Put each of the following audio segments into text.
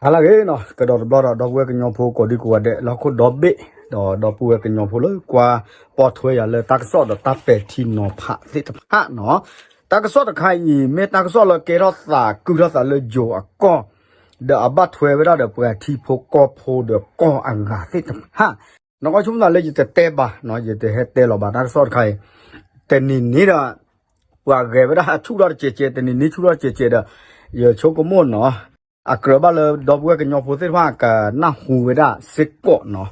ဟါလၢအဂ့ၤနီၤ, ကဒီးတဘျီဒီး ဒီပုၢ်ဝဲၢ်ကညီဖိကိးဒံကိးဂၤဒဲး လၢဟီၣ်ခိၣ်ဒီဘ့ၣ် ဒီးဒီပုၢ်ဝဲၢ်ကညီဖိလၢကွၢ်ပီထွဲယၤလၢတၢ်ကစီၣ်ဒီးတၢ်ပဲာ်ထံနီၤဖးသ့ၣ်တဖၣ်နီၤ. တၢ်ကစီၣ်တခါအံၤ မ့ၢ်တၢ်ကစီၣ်လၢကဲထီၣ်သး ကုၢ်ထီၣ်သးလၢယိၤအကီၢ် ဒီးအဘၣ်ထွဲဝဲဒၣ်ဒီးပှၤထံဖိကီၢ်ဖိဒီးကီၢ်အဂၤသ့ၣ်တဖၣ် နီၢ်ကီၢ်ဆိကမိၣ်သးလၢယတတဲဘၣ်နီၤ, ယတဟဲတဲလီၤဘၣ်တၢ်ကစီၣ်တခါအံၤ, တနံၤန့ၣ်ဒီး ပှၤဂဲၤဝဲဒၣ်ဆူၣ်ထီၣ်တစဲးစဲး, တနံၤန့ၣ်ဆူၣ်ထီၣ်တစဲးစဲးဒီး ယဆိကမိၣ်နီၤ, အကြၢးဘၣ်လၢဒီပုၢ်ဝဲၢ်ကညီဖိသ့ၣ်တဖၣ်ကနၢ်ဟူဝဲဒၣ်စ့ၢ်ကီးနီၤ,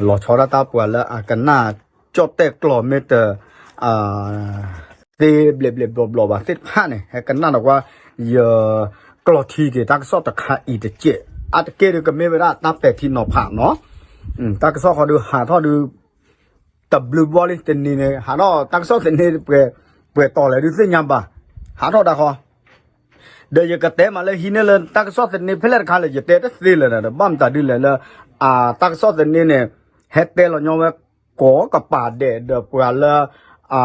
လီၤဆီဒၣ်တၢ်ပှၤလၢအကနၣ်ကၠီၣ်တဲၣ်ကျိာ်မ့ၢ်တ သ့ဘျဲးဘျဲးဘျီဘျီဘၣ်သ့ၣ်တဖၣ်န့ၣ် ဟဲကနၣ်ဒီးကွၢ် ယကျီၢ်ထံက့ၤတၢ်ကစီၣ်တခါအံၤတစဲး, အါတက့ၢ်ဒုးကမ့ၢ်ဝဲဒၣ်တၢ်ပဲာ်ထံနီၤဖးနီၤ, တၢ်ကစီၣ်ဃီဒုးဟးထီၣ်ဒုး တဘျုးဘျီလံ တနံၤန့ၣ် ဟးထီၣ်တၢ်ကစီၣ်သန့ပှဲၤတီၤလဲၣ်ဒုးသ့ၣ်ညါဘၣ်, ဟးထီၣ်တၢ်ဃီ ဒီးယကတဲမးလၢဟံးန့ၢ်လၢတၢ်ကစီၣ်သန့ဖဲလဲၣ်တခါလဲၣ် ယတဲတသ့လၢၤဒီး ဘၣ်မတၤဒုးလဲၣ်လၢ တၢ်ကစီၣ်သန့န့ၣ် ဟဲတဲလီၤညီဝဲ ကိးကပၤဒဲးဒီးပှၤလၢ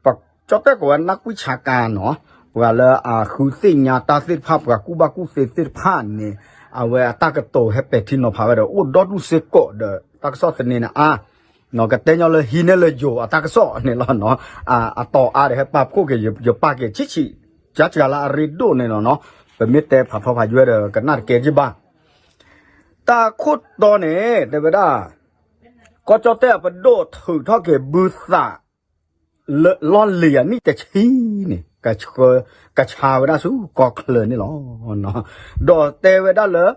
ကၠီၣ်တဲၣ်ကိးဝဲနၢ်ကွံဆါကၤနီၤ, ပှၤလၢအဃုသ့ၣ်ညါတၢ်သ့ၣ်တဖၣ် ပှၤကူၣ်ဘၣ်ကူၣ်သ့သ့ၣ်တဖၣ်န့ၣ် အဝဲအတၢ်ကတိၤဟဲပဲာ်ထံနီၤဖးဝဲဒီး အိၣ်ဒီဒူၣ်စ့ၢ်ကီးဒီး တၢ်ကစီၣ်သန့န့ၣ်အါ ကတဲညီလၢဟံးန့ၢ်လၢယိၤအတၢ်ကစီၣ်န့ၣ်လီၤနီၤ, အတီၤအါဒီးဟဲပာ်ဖှိၣ်က့ၤ ယပာ်က့ၤဆံးဆံး ကၠါစှၤလၢအရ့ဒိၣ်န့ၣ်လီၤနီၤ, ပမ့ၢ်တဲဖးထီဖးယွဲဒီးကနၣ်တကဲက့ၤဘၣ်, တၢ်ခိၣ်တီန့ၣ် တဲဝဲဒၣ် ကီၢ်ကၠီၣ်တဲၣ်အပဒိၣ်ထုးထီၣ်က့ၤဘုသး လီၢ်လံၤအနံၣ်တဆံန့ၣ် ကဆါဝဲဒၣ်ဆူကီၢ်ချၢန့ၣ်လီၤ. ဒီးတဲဝဲဒၣ်လၢ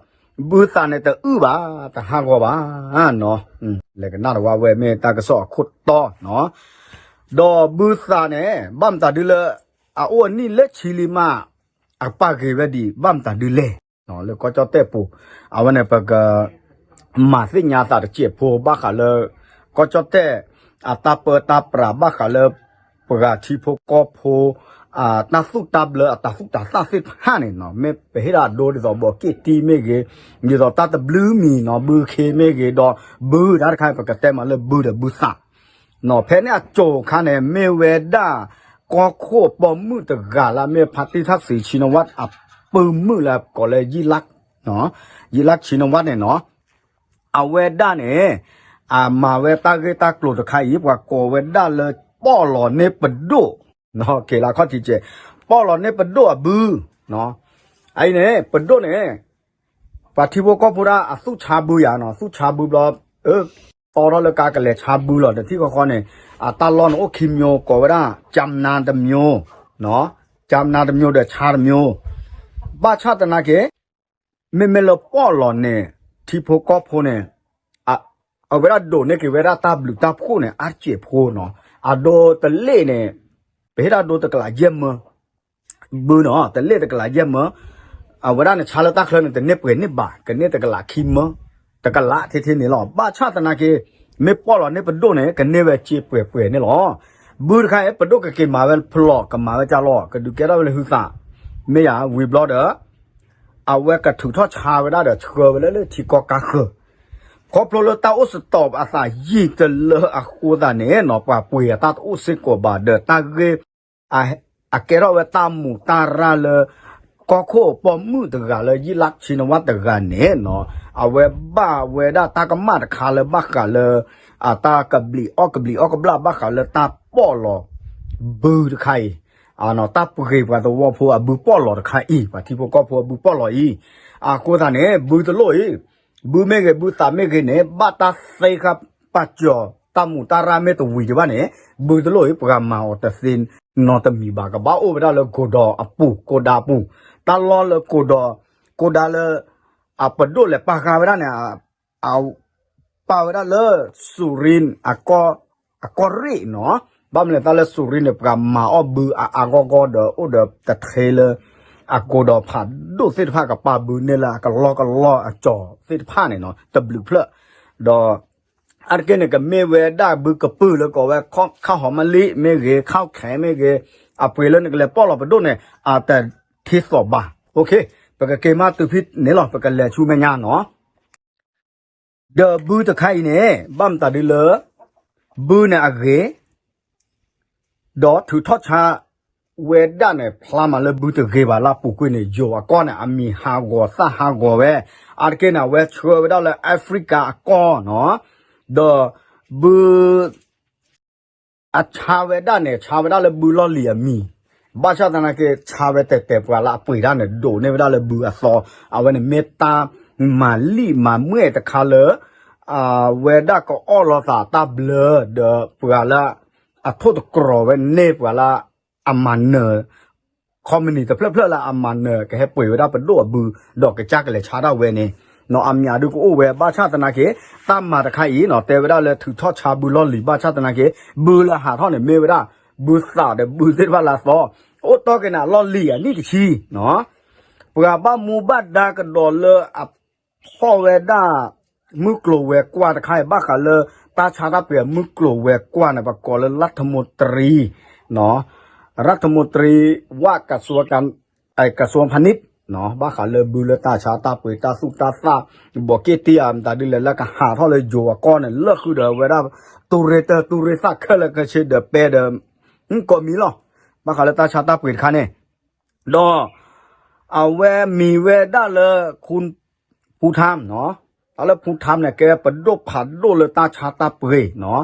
ဘုသးန့ၣ်တအုၣ်ဘၣ် တဟးဂီၤဘၣ်နီၤ, လဲၤကနၣ်တဝါဝဲမ့ၢ်တၢ်ကစီၣ်အခိၣ်တီနီၤ, ဒီးဘုသးန့ၣ် ဘၣ်မတၤဒုလၢ အအိၣ်အနံၣ်လၢဆံလံမး အပာ်က့ၤဝဲဒံး ဘၣ်မတၤဒုလဲၣ် လၢကီၢ်ကၠီၣ်တဲၣ်ပူၤ, အဝဲန့ၣ်ပက မၤသ့ၣ်ညါသးတစဲးဖိဘၣ်ဃးလၢ ကီၢ်ကၠီၣ်တဲၣ် အတၢ်ပၢတၢ်ပြးဘၣ်ဃးလၢ ပှၤထံဖိကီၢ်ဖိ တၢ်သူၣ်တၢ်ဘျၢအတၢ်သူၣ်တၢ်သၣ်သ့ၣ်တဖၣ်န့ၣ်နီၤ, မ့ၢ်ပဟ့ၣ်ဒၣ်အဒိဒ်သိးဘီးက့ၣ်တံၢ်မ့ၢ်ဂ့ၤ, ဒ်သိးတၢ်တဘျုးမံၤနီၤ, ဘုခ့မ့ၢ်ဂ့ၤ, ဒီးဘုတၢ်တခါ ပကတဲမးလၢဘုဒီးဘုသး ဖဲန့ၣ်အစိၤခါန့ၣ် မ့ၢ်ဝဲဒၣ် ကီၢ်ခိၣ်ပိာ်မုၣ်တဂၤလၢမ့ၢ်ဖါတံၢ်ထၣ်စံးဆံနဝၣ်အပုၢ်မုၣ်လၢကိးလၢ ယံၣ်လၢ် ယံၣ်လၢ်ဆံနဝၣ်န့ၣ်နီၤ, အဝဲဒၣ်န့ၣ် အမၤဝဲတၢ်ဂ့ၢ်တၢ်ကျိၤတခါအံၤ ပှၤကိးဝဲဒၣ်လၢ ပီၣ်လီၤန့ၢ်ပဒိၣ်, က့ၤလၢခီၣ်ထံးကဲး, ပီၣ်လီၤန့ၢ်ပဒိၣ်အဘု, အအံၤန့ၣ် ပဒိၣ်န့ၣ် ပှၤထံဖိကီၢ်ဖိဒၣ်အသူၣ်ဆါဘုယၤနီၤ, သူၣ်ဆါဘုဘျီ, တီထီၣ်လၢကါကလဲၤဆါဘုလီၤ, တထံၣ်ဃီဃီန့ၣ် အတၢ်လီၢ်န့ၣ်အိၣ်ခံမျိုး ကိးဝဲဒၣ် ကၠၢမ်းနါတမျိုး, ကၠၢမ်းနါတမျိုးဒီးဆါတမျိုး, ဘၣ်ဆၣ်သနာ်က့ မ့မ့ၢ်လၢပီၣ်လီၤန့ၣ် ထံဖိကီၢ်ဖိန့ၣ် အဝဲဒၣ်ဒိးန့ၢ်က့ၤဝဲဒၣ်တၢ်ဘျုးတၢ်ဖှိၣ်န့ၣ် အါတက့ၢ်ဖိနီၤ, အဒိတလ့ၣ်န့ၣ် ပဟ့ၣ်ဒၣ်ဒိတကလးယဲၢ်မၢ, ဘုနီၤ တလ့ၣ်တကလးယဲၢ်မၢ, အဝဲဒၣ်န့ၣ်ဆါလၢတၢ်ချၢန့ၣ် တန့ၢ်ပှဲၤန့ၢ်ဘၣ်, ကန့ၢ်တကလးခံမၢ, တကလးထဲထဲန့ၣ်လီၤ, ဘၣ်ဆၣ်သနာ်က့ မ့ၢ်ပီၣ်လီၤန့ၢ်ပဒိၣ်န့ၣ် ကန့ၢ်ဝဲစ့ပှဲၤပှဲၤန့ၣ်လီၤ, ဘုတခါအံၤ ပဒိၣ်ကက့ၤမၤဝဲဖျိး ကမၤဝဲကၢ်လီၤ ကဒုးကဲထီၣ်ဝဲလၢဟုသး, မ့ၢ်ယၤဝံၤဘျီဒီး အဝဲကထုးထီၣ်ဆါဝဲဒၣ်ဒီးဆှၢဝဲလၢလၢထံကီၢ်ကါဃၢၤ, ခီဖျိလၢတၢ်အိၣ်စတီးအသးယံာ်တလၢအဃိသတးန့ၣ်နီၤ ပှၤပှ့ၤအတၢ်တအိၣ်စ့ၢ်ကီးဘၣ်ဒီးတၢ်ဂ့ၢ် အကဲထီၣ်ဝဲတၢ်မူးတၢ်ရၢ်လၢ ကီၢ်ခိၣ်ပိာ်မုၣ်တဂၤလၢ ယံၣ်လၢ်ဆံနဝၣ်တဂၤန့ၣ်နီၤ အဝဲဘၣ်ဝဲဒၣ်တၢ်ကမၣ်တခါလၢဘၣ်ဃးလၢ အတၢ်ကဘျံးအီၣ်ကဘျံးအီၣ်ကဘျၣ်ဘၣ်ဃးလၢတၢ်ပီၣ်လီၤ ဘုတခါအံၤ တၢ်ပှ့ၤပှၤသဝီဖိအဘုပီၣ်လီၤတခါအံၤ ပှၤထံဖိကီၢ်ဖိအဘုပီၣ်လီၤအံၤ, အဃိသတးန့ၣ် ဘုတလိၣ်အံၤ, ဘုမ့ၢ်ဂ့ၤ ဘုသးမ့ၢ်ဂ့ၤန့ၣ် ဘၣ်တၢ်သ့ဃာ်ပာ်စၢၤ တၢ်မူးတၢ်ရၢ်မ့ၢ်တဝံၤဒံးဘၣ်န့ၣ် ဘုတလိၣ်အံၤ ပှၤမၤအီၤတသ့နီတမံၤဘၣ်, ကဘၣ်အိၣ်ဝဲဒၣ်လၢကိးဒီးအပူၤ ကိးဒါအပူၤ, တၢ်လီၢ်လၢကိးဒီး ကိးဒါလၢ အပဒိၣ်လဲၤပာ်ဃာ်ဝဲဒၣ်န့ၣ် အ ပာ်ဝဲဒၣ်လၢ စူၤရ့ အကီၢ်ရ့ၣ်နီၤ, ဘၣ်မနုၤသးလၢစူၤရ့န့ၣ် ပှၤမၤအီၣ်ဘုအါအါဂီၢ်ဂီၢ်ဒီး အိၣ်ဒီးတထဲလၢ အကိးဒီးဖးဒိၣ်သ့ၣ်တဖၣ်ကပာ်ဘုန့ၢ်လၢအကလီကလီအကၠီၤသ့ၣ်တဖၣ်န့ၣ်နီၤ တဘျုးဖျၢၣ်, ဒီး အါတက့ၢ်န့ၣ် ကမ့ၢ်ဝဲဒၣ်ဘုကပုာ်လၢကိးဝဲ ခၣ်ဟီမလ့ၣ်မ့ၢ်ဂ့ၤ ခၣ်ခဲမ့ၢ်ဂ့ၤ, အပှ့ၤလၢနကလဲၤပီၣ်လီၤပဒိၣ်န့ၣ် အတထံၣ်သီးဘၣ်, ပကက့ၤမးတုၤဖဲန့ၣ်လီၤ ပကလဲၤဆူမဲာ်ညါနီၤ ဒီးဘုတခါအံၤန့ၣ် ဘၣ်မတၤဒ်လၢ ဘုန့ၣ်အဂ့ၤ ဒီးထုးထီၣ်ဆါ ဝဲဒၣ်န့ၣ် ဖျါမးလၢဘုတဂ့ၤဘၣ်လၢအပူၤကွံာ်န့ၣ် ယိၤအကီၢ်န့ၣ် အမံၤဟးဂီၤသၣ်ဟးဂီၤဝဲ, အါတက့ၢ်န့ၣ် အဝဲဆှၢဝဲဒၣ်လၢ Africa အကီၢ်နီၤ, ဒီးဘု အဆါဝဲဒၣ်န့ၣ် ဆါဝဲဒၣ်လၢဘုလီၢ်လံၤအမံၤ, ဘၣ်ဆၣ်သနာ်က့ ဆါဝဲတဲာ်တဲာ်ပှၤလၢအပှ့ၤတၢ်န့ၣ် ဒိးန့ၢ်ဝဲဒၣ်လၢဘုအသီ, အဝဲန့ၣ်မ့ၢ်တၢ်မၤလံာ်မၤမွဲၢ်တခါလၢ အဝဲဒၣ်ကအီၣ်လီၤသးတၢ်ဘျၢ ဒီးပှၤလၢ အထိၣ်သတြီၤဝဲန့ၢ်ပှၤလၢ အမၤနၢၤ ခီမနံၤတဖျၢၣ်ဖျၢၣ်လၢအမၤနၢၤ ကဟဲပှ့ၤဝဲဒၣ်ပဒိၣ်အဘု ဒီးကစၢ်ကလဲၤဆါဒၣ်ဝဲန့ၣ်, နီၤအမံၤဒုကအိၣ်ဝဲ ဘၣ်ဆၣ်သနာ်က့ တၢ်မၤတခါအံၤနီၤ တဲဝဲဒၣ်လၢထုးထီၣ်ဆါဘုလီၢ်လံၤ ဘၣ်ဆၣ်သနာ်က့ ဘုလၢဟးထီၣ်န့ၣ် မ့ၢ်ဝဲဒၣ် ဘုသးဒီးဘုသ့ၣ်တဖၣ်လၢအသီ, အိၣ်တီၢ်က့ၤန့ၣ် အလီၢ်လံၤအနံၣ်တဆံနီၤ, ပှၤဘၣ်မူဘၣ်ဒါကဒီးလၢအ ဖီၣ်ဝဲဒၣ် မုၢ်ကျိၤဝဲၤကွာ်တခါအံၤ ဘၣ်ဃးလၢ တၢ်ဆါတၢ်ပှ့ၤအမုၢ်ကျိၤဝဲၤကွာ်န့ၣ် ပကိးလၢ รัฐมนตรี နီၤ รัฐมนตรีว่าการกระทรวงการ เอ่อ กระทรวงพาณิชย์ နီၤ ဘၣ်ဃးလၢဘုလၢတၢ်ဆါတၢ်ပှ့ၤ တၢ်သူၣ်တၢ်သၣ် ဘီးက့ၢ်တ့ၢ်ဧါ မတၤဒ်လဲၣ် လၢကဟးထီၣ်လၢယိၤအကီၢ်န့ၣ် လၢာ်ဃုာ်ဒီးဝဲဒၣ် တူၢ်ရ့ၣ်တၢ် တူၢ်ရ့ၣ်သၣ်ခဲလၢာ်ခဲဆ့ဒီးပဲဒီး ကိးမံၤလီၤ, ဘၣ်ဃးလၢတၢ်ဆါတၢ်ပှ့ၤတခါန့ၣ် ဒီး အဝဲမံၤဝဲဒၣ်လၢ ခူ ဖူထၢမ်နီၤ, တၢ်လၢဖူထၢမ်န့ၣ် ကဲပဒိၣ်ဖးဒိၣ်လၢတၢ်ဆါတၢ်ပှ့ၤနီၤ,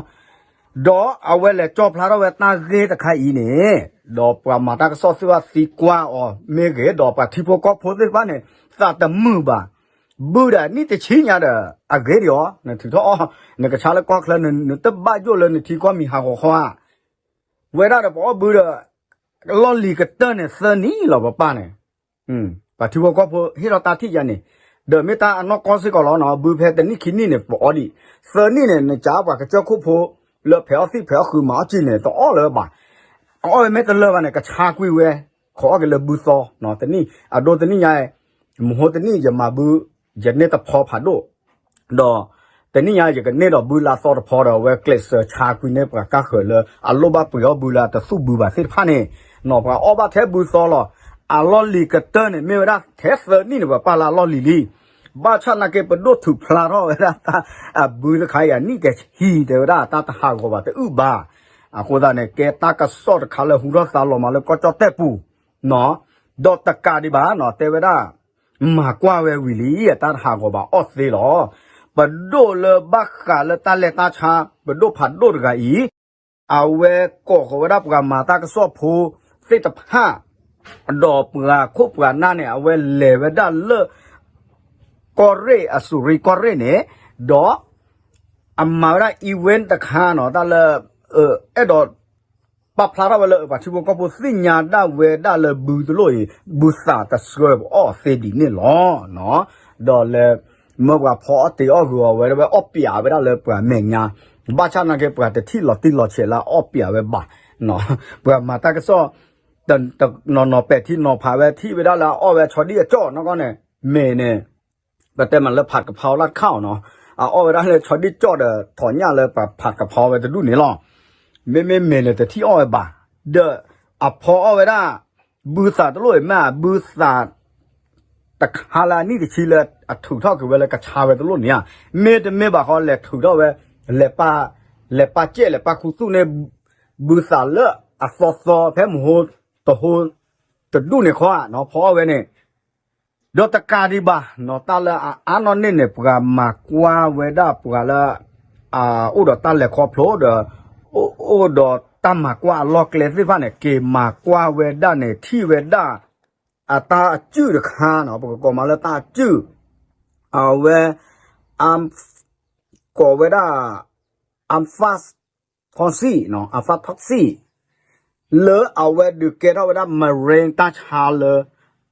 ဒီးအဝဲလဲၤကၠီၣ်ဖျါထီၣ်ဝဲတၢ်ဂ့ၢ်တခါအံၤန့ၣ်, ဒီးပှၤမၤတၢ်ကစီၣ်သ့ၣ်တဖၣ်သံကွၢ်အီၤမ့ၢ်ဂ့ၤ, ဒီးပှၤထံဖိကီၢ်ဖိသ့ၣ်တဖၣ်န့ၣ် သးတမုာ်ဘၣ်, ဘုဒီးနံၣ်တဆံညါဒီး အဂ့ၤဒံးအီၤ, နထုးထီၣ်အီၣ်, နကဆါလၢကီၢ်ချၢ နတဘၣ်ယိၣ်လၢနထံကီၢ်မံၤဟးဂီၤဃီဧါ ဝဲဒၣ်ဒီးပအီၣ်ဘုဒီး လီၢ်လံၤကတၢၢ်န့ၣ် သၢနံၣ်လီၤပပၢ်န့ၣ်, ပှၤထံဖိကီၢ်ဖိဟ့ၣ်ထီၣ်တၢ်ထံၣ်ယါန့ၣ်, ဒီးမ့ၢ်တၢ်အနီၢ်ကီၢ်စ့ၢ်ကီးလီၤနီၤ, ဘုဖဲတနံၣ်ခံနံၣ်န့ၣ် ပအီၣ်ဒံး, သၢနံၣ်န့ၣ် နကးပှၤကစၢၢ်ခိၣ်ဖိ လၢဖဲးအီၣ်သံၣ်ဖဲးအီၣ်ဃုာ်မၤအီၣ်ကံန့ၣ် တအီၣ်လၢၤဘၣ်, အီၣ်ဝဲမ့ၢ်တလၢာ်ဘၣ်န့ၣ် ကဆါကွံာ်ဝဲ, ခိးအီၣ်က့ၤလၢဘုသီ, တနံၣ်အဒိတနံၣ်ညါ, မဟိတနံၣ်ယမၤဘု, ယန့ၢ်တဖီဖးဒိၣ် ဒီး တနံၣ်ညါယကန့ၢ်ဒီးဘုလၢအသီတဖီဒီး အဝဲကျဲးစၢးဆါကွံာ်န့ၢ်ပှၤကါဃၢၤလၢအလိၣ်ဘၣ်ပှ့ၤအီၣ်ဘုလၢအတသူၣ်ဘုဘၣ်သ့ၣ်တဖၣ်န့ၣ်, နီၤပှၤအီၣ်ဘၣ်ထဲဘုသီလီၤ, အလီၢ်လံၤကတၢၢ်န့ၣ် မ့ၢ်ဝဲဒၣ်ထဲသၢနံၣ်န့ၣ် ပပာ်လၢအလီၢ်လံၤလံ, ဘၣ်ဆၣ်နာ်က့ပဒိၣ်ထုးဖျါထီၣ်ဝဲဒၣ်တၢ်အဘုတခါအံၤအနံၣ်တဆံတဲဝဲဒၣ်တၢ်တဟးဂီၤဘၣ်တအုၣ်ဘၣ်, အဃိသတးန့ၣ် ကဲတၢ်ကစီၣ်တခါလၢဟူထီၣ်သါလီၤမးလၢကီၢ်ကၠီၣ်တဲၣ်ပူၤ နီၤ, ဒီးတကးဒံးဘၣ်နီၤ တဲဝဲဒၣ် မၤကွၢ်ဝဲဝံၤလံ အတၢ်တဟးဂီၤဘၣ်အီၣ်သ့လီၤ. ပဒိၣ်လၢဘၣ်ဃးလၢတၢ်လဲၤတၢ်ဆါ ပဒိၣ်ဖးဒိၣ်တဂၤအံၤ, အဝဲကိးဃီၤဝဲဒၣ်ပှၤမၤတၢ်ကစီၣ်ဖိသ့ၣ်တဖၣ်, ဒီးပှၤခိၣ်ပှၤနၢ်န့ၣ် အဝဲလဲၤဝဲဒၣ်လၢ ကီၢ်ရ့ၣ် အစူၤရံကီၢ်ရ့ၣ်န့ၣ်, ဒီး အမၤဝဲဒၣ် event တခါနီၤ တၢ်လၢ အဲၣ်ဒိး ပာ်ဖျါထီၣ်ဝဲလၢပှၤထံဖိကီၢ်ဖိသ့ၣ်ညါဒၣ်ဝဲဒၣ်လၢဘုတလိၣ်အံၤ ဘုသးတဆှၢပအီၣ်သ့ဒ်န့ၣ်လီၤ. ဒီးလဲၤမၢပှၤဖီအီၣ်တ့ၤအီၣ်ဂုာ်အီၤဝဲဒၣ်ဝဲအီၣ်ပၠးဝဲဒၣ်လၢပှၤမဲာ်ညါ, ဘၣ်ဆၣ်နာ်က့ပှၤတထံၣ်လီၤတံၢ်လီၤဆဲးလၢအအီၣ်ပၠးဝဲဘၣ်, ပှၤမၤတၢ်ကစီၣ် တနီၤနီၤပဲာ်ထံနီၤဖးဝဲထံၣ်ဝဲဒၣ်လၢအအီၣ်ဝဲဆီဒံၣ်အကၠီၣ်နီၢ်ကီၢ်န့ၣ်, မ့ၢ်န့ၣ် ပတဲမးလၢဖးကဖီလၢခၣ်အီၤနီၤ, အအီၣ်ဝဲဒၣ်လၢဆီဒံၣ်ကၠီၣ်ဒီး ထိးညၣ်လၢပှၤဖးကဖီဝဲတဒူၣ်န့ၣ်လီၤ. မ့မ့ၢ်မ့ၢ်န့ၣ်တထံၣ်အီၣ်ဝဲဘၣ်, ဒီးအဖီအီၣ်ဝဲဒၣ် ဘုသးတလိၣ်အံၤမ့ၢ် ဘုသး တခါလၢအနံၣ်တဆံလၢအထုးထီၣ်က့ၤဝဲလၢကဆါဝဲတလိၣ်န့ၣ်ဧါ, မ့တမ့ၢ်ဘၣ်ဃီလဲၤထုးထီၣ်ဝဲ, လဲၤပာ်, လဲၤပာ်ကဲလဲၤပာ်ခူသူၣ်န့ၣ် ဘုသးလၢအသီသီဖဲမဟိတဟိ တဒူၣ်န့ၣ်ခီဧါနီၤ ဖီအီၣ်ဝဲန့ၣ် ဒီးတကးဒံးဘၣ်နီၤ တၢ်လၢအအါနီၢ်န့ၢ်န့ၣ် ပှၤမၤကွၢ်ဝဲဒၣ်ပှၤလၢ အအိၣ်ဒီးတၢ်လဲၤခီဖျိဒီး အိၣ်ဒီးတၢ်မၤကွၢ်အလီၢ်ကျဲသ့ၣ်တဖၣ်န့ၣ် က့ၤမၤကွၢ်ဝဲဒၣ်န့ၣ် ထံၣ်ဝဲဒၣ် အတၢ်အစုၣ်တခါနီၤ ပကကိးမးလၢတၢ်အစုၣ် အဝဲ အ ကိးဝဲဒၣ် Alpha Taxi နီၤ Alpha Taxi လၢအဝဲဒုးကဲထီၣ်ဝဲဒၣ် Marine တၢ်ဆါလၢ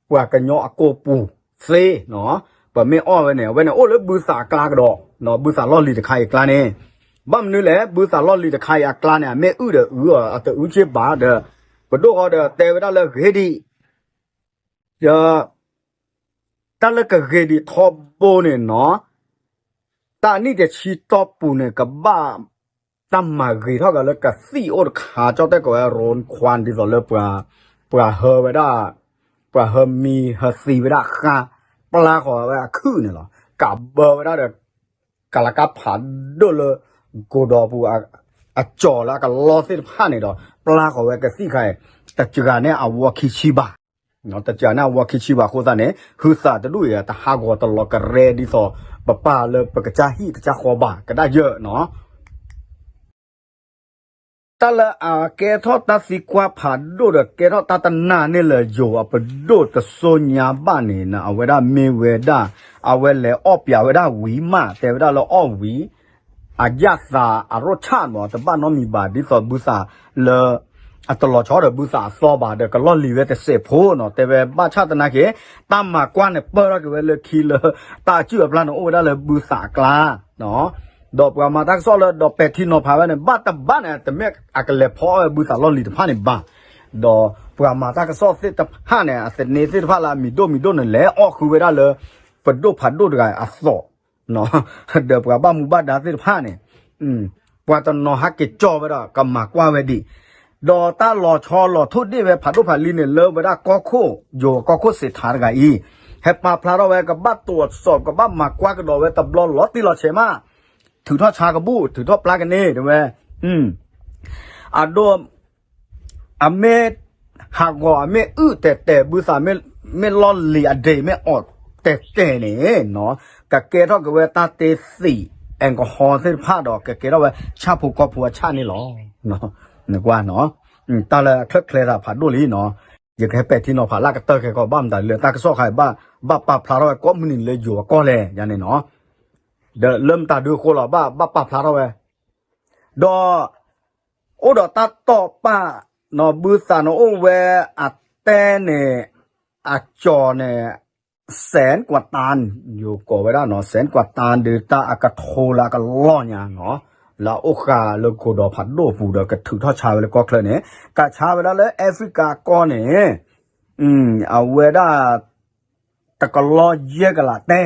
ပှၤကညီအကိာ်ပူၤသ့နီၤ ပမ့ၢ်အီၣ်ဝဲန့ၣ် အဝဲန့ၣ်အိၣ်လၢဘုသးအကျါကဒီးနီၤ ဘုသးလီၢ်လံၤတခါအံၤအကျါန့ၣ် ဘၣ်မနုၤလဲၣ် ဘုသးလီၢ်လံၤတခါအံၤအကျါန့ၣ် အမ့ၢ်အုၣ်ဒီးအုၣ်အီၤ အတအုၣ်က့ဘၣ်ဒီး ပဒိၣ်ဃီဒီးတဲဝဲဒၣ်လၢဂ့ၤဒံး ဒီး တၢ်လၢကဂ့ၤဒံးထီဘိန့ၣ်နီၤ တၢ်အနံၣ်တဆံတီၢ်ပူၤန့ၣ် ကဘၣ်တၢ်မၤဂ့ၤထီၣ်က့ၤလၢကသံၣ်အိၣ်တခါ ကၠီၣ်တဲၣ်ကိးဝဲ ရိခွါ ဒ်သိးလၢပှၤ ပှၤဟၢဝဲဒၣ် ပှၤဟၢမံဟၢသံဝဲဒၣ်ဃါ ပျၢ်ဃီၤဝဲအခုၣ်န့ၣ်လီၤ. ကးဘၢဝဲဒၣ်ဒီး ကလၤကါဖးဒိၣ်လၢ ကိးဒီးပူၤ အကၠီၤလၢအကလီသ့ၣ်တဖၣ်န့ၣ်ဒီး ပျၢ်ဃီၤဝဲကသံၣ်ခါအံၤ တစှၤန့ၢ်အဝီခံဆံဘၣ်, တစှၤန့ၢ်အဝီခံဆံဘၣ်အဃိသတးန့ၣ် ဟုသးတဒူၣ်အံၤ တဟးဂီၤတလီၤကရဲဒ်သိး ပပာ်လၢပကစၢ်ဟံၣ်ကစၢ်ဃီဘၣ် ကဒၣ်ယၢၢ်နီၤ. တၢ်လၢအကဲထီၣ်တၢ်သံကွၢ်ဖးဒိၣ်ဒီး ကဲထီၣ်တၢ်တနာ်န့ၢ်လၢယိၤအပဒိၣ်တစိၤညါဘၣ်န့ၣ် အဝဲဒၣ်မ့ၢ်ဝဲဒၣ် အဝဲလဲၤအီၣ်ပျးဝဲဒၣ်ဝံၤမး တဲဝဲဒၣ်လၢအီၣ်ဝံၤ အယၣ်သးအရိၣ်ဆၣ်မး တဘၣ်နီတမံၤဘၣ် ဒ်သိးဘုသးလၢ အတလီၤဆီဒီးဘုသးအသီဘၣ်ဒီး ကလီၢ်လံၤဝဲတစဲးဖိနီၤ တဲဝဲဘၣ်ဆၣ်သနာ်က့ တၢ်မၤကွၢ်န့ၣ် ပၢၢ်ထီၣ်က့ၤဝဲလၢခံလၢ တၢ်အစုၣ်အပျၢ်န့ၣ် အိၣ်ဝဲဒၣ်လၢဘုသးအကျါ ဒီးပှၤမၤတၢ်ကစီၣ်လၢဒီးပဲာ်ထံနီၤဖးဝဲန့ၣ် ဘၣ်တဘၣ်န့ၣ် တမ့ၢ်အကလဲၤဖီအီၣ်ဝဲဘုသးလီၢ်လံၤတဖၣ်န့ၣ်ဘၣ်. ဒီးပှၤမၤတၢ်ကစီၣ်သ့ၣ်တဖၣ်န့ၣ် အသန့သ့ၣ်တဖၣ်လၢအမံၤဒိၣ်မံၤဒိၣ်န့ၣ် လဲၤအီၣ်ဃုာ်ဝဲဒၣ်လၢ ပဒိၣ်ဖးဒိၣ်တဂၤအသီ ဒီးပှၤဘၣ်မူဘၣ်ဒါသ့ၣ်တဖၣ်န့ၣ် ပှၤတနီၤဟဲက့ၤကၠီဝဲဒၣ် ကမၤကွၢ်ဝဲဒံး, ဒီးတၢ်လီၤဆီလီၤထိၣ်ဒ့ၣ်ဝဲဖးဒိၣ်ဖးလံၤန့ၣ် လၢဝဲဒၣ်ကီၢ်ခိၣ် ယိၤကီၢ်ခိၣ်စံးထါတဂၤအံၤ ဟဲပာ်ဖျါထီၣ်ဝဲ ကဘၣ်တိာ်စီး ကဘၣ်မၤကွၢ်ကဒီးဝဲတဘျီလီၤတံၢ်လီၤဆဲးမး, ထုးထီၣ်ဆါကဘူၣ် ထုးထီၣ်ပျၢ်ကန့ၢ် တဲဝဲ အဒိ အမ့ၢ်ဟးဂီၤ အမ့ၢ်အုၣ်တဲာ်တဲာ် ဘုသးမ့ၢ်လီၢ်လံၤအဒ့မ့ၢ်အီၣ် တဲာ်တဲာ်န့ၣ် ကကဲထီၣ်က့ၤဝဲတၢ်တ့သံး alcohol သ့ၣ်တဖၣ်ဒီး ကကဲထီၣ်ဝဲဆၣ်ဖိကီၢ်ဖိအဆၣ်န့ၣ်လီၤ. နကွၢ်နီၤ, တၢ်လၢအချၢၣ်ချဲသးဖးဒိၣ်လံနီၤ, ယကဟဲပဲာ်ထံနီၤဖးလၢကတၢၢ်ခဲကီး ဘၣ်မတၤလၢတၢ်ကစီၣ်ခါအံၤ ဘၣ်ပာ်ဖျါထီၣ်ဝဲကိးမုၢ်နံၤလၢယိၤအကီၢ်လဲၣ် ယၤန့ၣ်နီၤ, ဒီးလၢမတၤဒုအဃိလီၤ ဘၣ်ပာ်ဖျါထီၣ်ဝဲ ဒီး အိၣ်ဒီးတၢ်တီၢ်ပာ်နီၤ ဘုသးန့ၣ်အိၣ်ဝဲအတဲန့ၣ် အကၠီၤန့ၣ် စဲးကွၢ်တၢ် ယိၤကိးဝဲဒၣ်နီၤ စဲးကွၢ်တၢ်ဒုးတၢ်အကထိလၢအကလီၢ်ညါနီၤ, လၢအအိၣ်ဃာ်လၢကိၢ်ဒီးဖးဒိၣ်အပူၤဒီး ကထုးထီၣ်ဆါဝဲလၢကီၢ်ချၢန့ၣ် ကဆါဝဲဒၣ်လၢ Africa ကီၢ်န့ၣ် အဝဲဒၣ် တကလီၢ်ယဲၢ်ကလးတဲ,